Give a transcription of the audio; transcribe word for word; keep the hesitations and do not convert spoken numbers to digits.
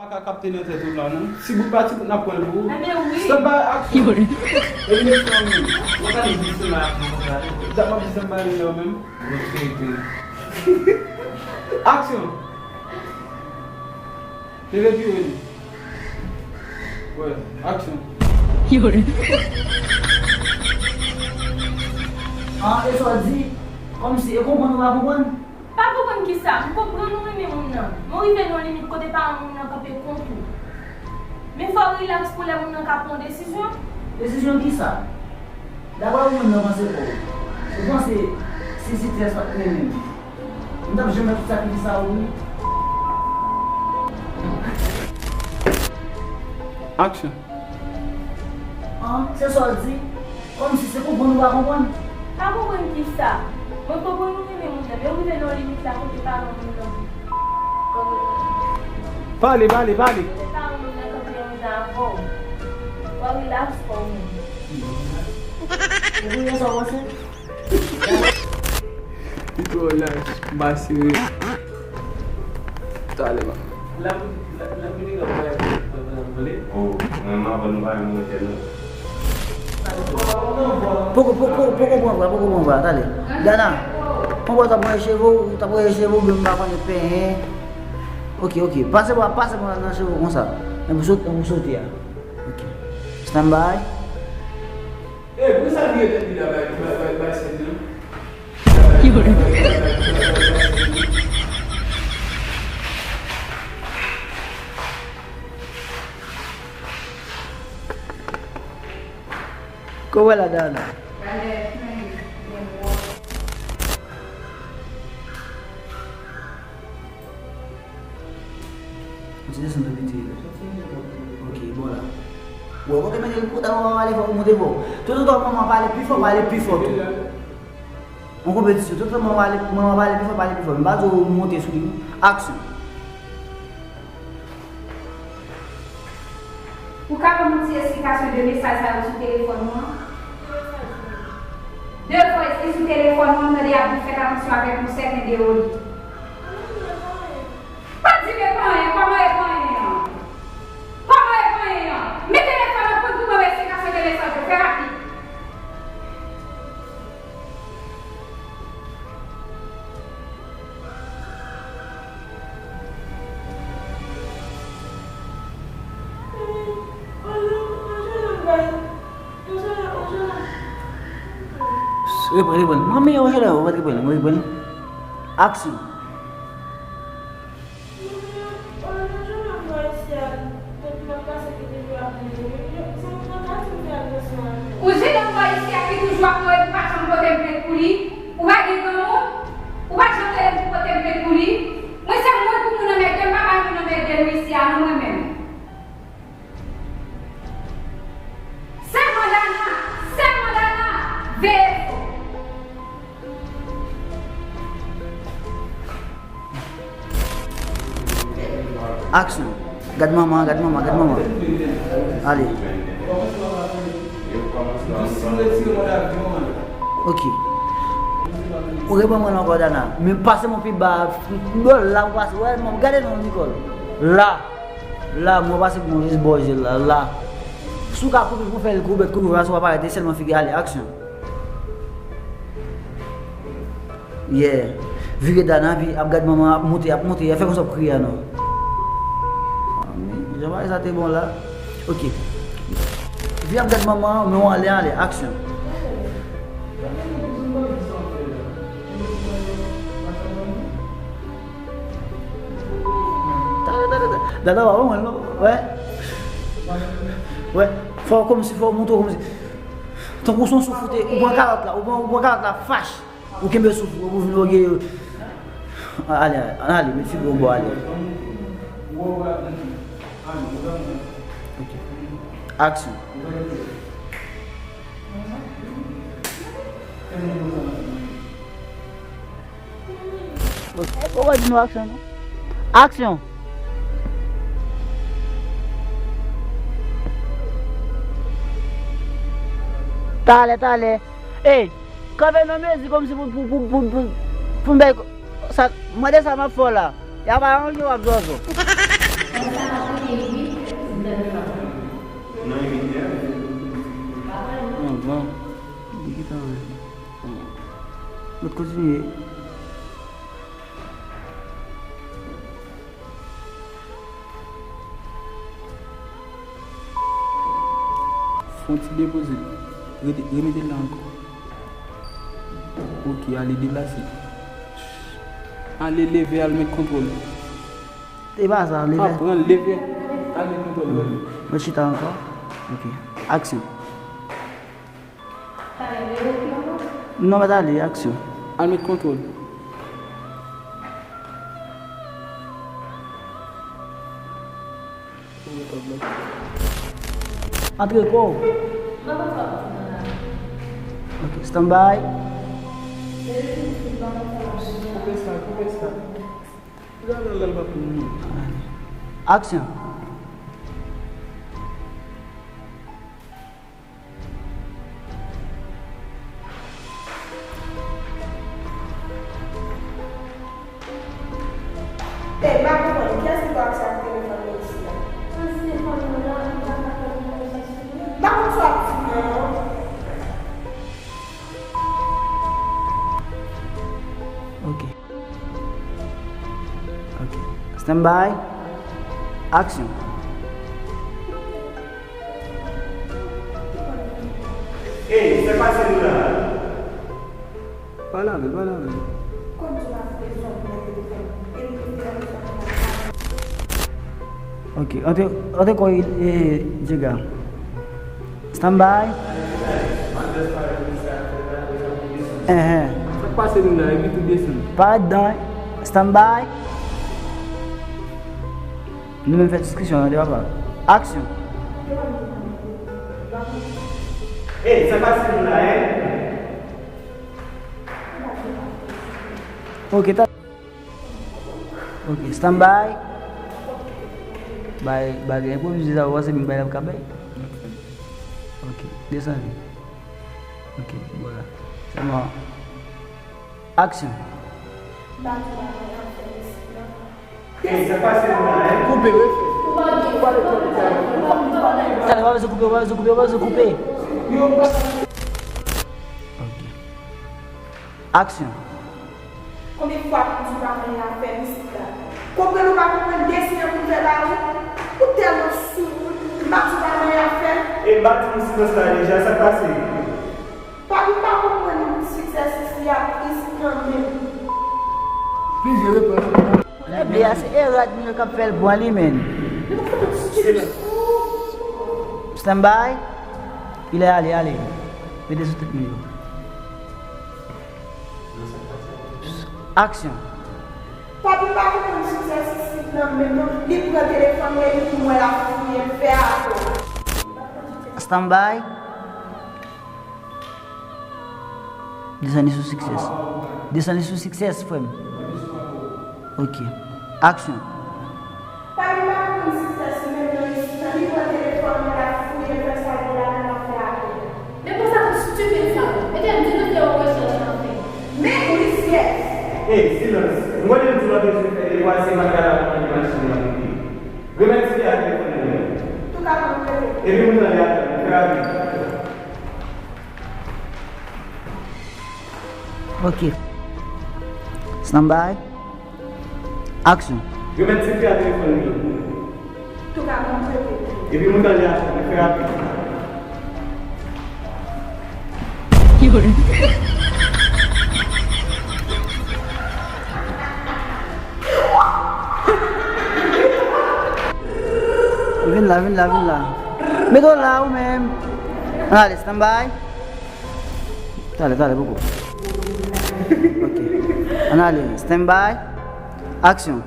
Ka kapte nan tèt ou la, non? Ti bout pa ti bout, n ap pran l pou ou. Ebyen, wi. Stand by, action! Ebyen, fanmi. Mwen ka di stand by, action, konsa. Dat m ap di stand by, yo menm. Action! Leve pi wo li. Wè, action. Ah, e sa w di? Kòmsi, e konprann ou pa konprann? Pa konprann kisa? M konprann ou renmen moun nan. Men w rive nan yon limit kote paran moun nan kanpe kont ou. Men fò w rilaks pou lè moun nan ka pran yon desizyon. Desizyon kisa? Daprè ou menm nan panse pa w, ou panse si Sitès pa t renmen m, m t ap janm fè tout sakrifis sa pou li? Action. An, se sa w di? Kòmsi se konprann ou pa konprann? Pa konprann kisa? Mwen konprann ou renmen moun nan, men ou rive nan yon limit la kote paran moun nan. Pale, pale, pale. Kote paran moun nan kanpe yon jan avè w. Fò w rilaks kò w menm. E pou yon sa w panse? Li twò laj, m pa sere. Talè, man. Oh, mwen, m avan nou pale, mwen te nou. Poko, poko, poko pran vwa, poko pran vwa, talè. Dana, pran vwa, t ap raye cheve w, t ap raye cheve w, oubyen m pa konnen penyen. Ok, ok. Pase bwa, pase bwa nan cheve w konsa. Epi w sote, epi w sote a. Ok. Stand by. Ey, poukisa l vire tèt li la bay, bay, bay, bay sèn nan? Kòman la, Dana? Ou ti desann nan piti. Ok, bon la. Bon, kote mete l, kote manman pale fò, ou monte fò. Toutotan manman pale pi fò, pale pi fò tou. Yon konpetisyon. Toutotan manman pale, manman pale pi fò, pale pi fò. M pa di w monte sou li. Aksyon. Ou ka ban m ti esplikasyon de mesaj sa yo sou telefòn ou an? De voice ki sou telefòn ou an, m tande y ap di fè atansyon avèk yon sèten Deoli. Pa di m e pa anyen, kòman e pa anyen an? Kòman e pa anyen an? Men telefòn nan, pran pou ban m esplikasyon de mesaj yo, fè rapid. Reprann, reprann. Manmi, Angela, ou mèt reprann, mwen reprann. Aksyon. Ou jwenn yon bòy isi a ki toujou ap mande m pa janm pote m plent pou li? Ou pa gen granmoun? Ou pa janm rele m pou pote m plent pou li? Mwen se mwen pou moun anmède m, m pa bay moun anmède m isi a non mwen menm. Sèlman Dana, sèlman Dana, veye sou. Aksyon. Gad manman, gad manman, gad manman. Ale. Ok. Ou reponn mwen ankò, Dana. Men pase mwen pi ba. Dòl la, ou pase. Wè, manman, gade non, Nicole. La. La, mwen pase pou mwen jis bò je l la, la. Si w ka koupe pou fè l koube, koupe, paske w ap arete sèlman figi. Ale, aksyon. Yeah. Vire Dana, vi ap gad manman, ap monte, ap monte, fè konsa w ap kriye a non. Ah, men, jan bagay sa te bon la. Ok. Vi ap gad manman, men w ale, ale, aksyon. Tande, tande, tande. Dada pa bon, non. Wè. Wè. Fò w kòmsi, fò w montre w kòmsi. Tankou se yon souf ou te, ou pran kalòt la, ou pran, ou pran kalòt la, fach. Ou kenbe souf ou, ou vin voye. Ale, ale, met figi w bò, ale. Ok. Aksyon. Ou pa di nou aksyon, non? Aksyon! Talè, talè. Ey, kanpe nan mezi kòmsi pou, pou, pou, pou, pou, pou m bay sa, mande sa m ap fè w la. Y ap aranje w ap zòzò. Non. Li gentan wè. Mèt kontinye. Fè yon ti depoze l. Rete, remete l la ankò. Ok, ale deplase. Ale leve al met kontwòl. E pa sa, leve. Ah, pran leve. Al met kontwòl. Mwen chita ankò. Ok. Aksyon. Non, pa t ale, aksyon. Al met kontwòl. Antre kò w. Ok, stand by. Koupe sa, koupe sa. Aksyon. Ey, m pa konprann, kiyès ki pral sa ak telefòn mwen isi a? Pase telefòn mwen la, m pa ka fè konversasyon. M pa konn sa w ap di mwen an. Ok. Ok. Stand by. Aksyon. Ey, sa k pase nou la? Pale avè l, pale avè l. Ok, antre, antre kò, eh, Djega. Stand by. Enhen. Sa k pase nou la, epi tou desann. Parèt dan, stand by. Nou menm fè diskisyon nan de papa. Aksyon. Ey, sa k pase nou la, en? Ok, ta. Ok, stand by. Bay, bagay enpwovize sa, w panse m bay l ap ka bay? Ok, desann. Ok, vwala. Se bon. Aksyon. Koupe, refè. Talè, w pa bezwen koupe, w pa bezwen koupe, w pa bezwen koupe, w pa bezwen koupe. Ok. Aksyon. Konbyen fwa pou m di w pa manyen afè m isit la? Konprann ou pa konprann desi an pou m fè ba ou? Ou tèlman soumoun, m pa di w pa manyen afè m? E m pa di w silans la deja, sa k pase? Papi m pa konprann sikse isit la, isit nan menm. Plizyè repons. Lè ble a se Erad Milo k ap fè l pran li menm. Stand by. Il est allé, allez. Mete sou tèt nou yo. Aksyon. Papi pa konprann sikse isit nan menm non. Li pran telefòn mwen, li di mwen l ap fouye l fè apèl. Stand by. Desann li sou sikse. Desann li sou sikse, frè m. Ok. Aksyon. Papi pa konprann sikse menm nan isit la, li pran telefòn mwen, l ap fouye l fè sa l vle la, mwen ap fè apèl. Men konsa tout stupid sa yo. Mete m di nou se yon rechèch n ap fè. Men wi, yes. Ey, silans. M konnen m di w ap bezwen fè devwa, se Magala pou mande machin nan pou li. Remèt tifi a telefòn li menm. Touka pou m rete. Epi mouton li a fè rapid. Ok. Stand by. Aksyon. Yo mèt tifi a telefòn li. Touka pou m rete. Epi mouton li a fè rapid. Vin la, vin la, vin la. Mete w la ou menm. Ann ale, stand by. Talè, talè, poko. Ok. Ann ale, stand by. Aksyon.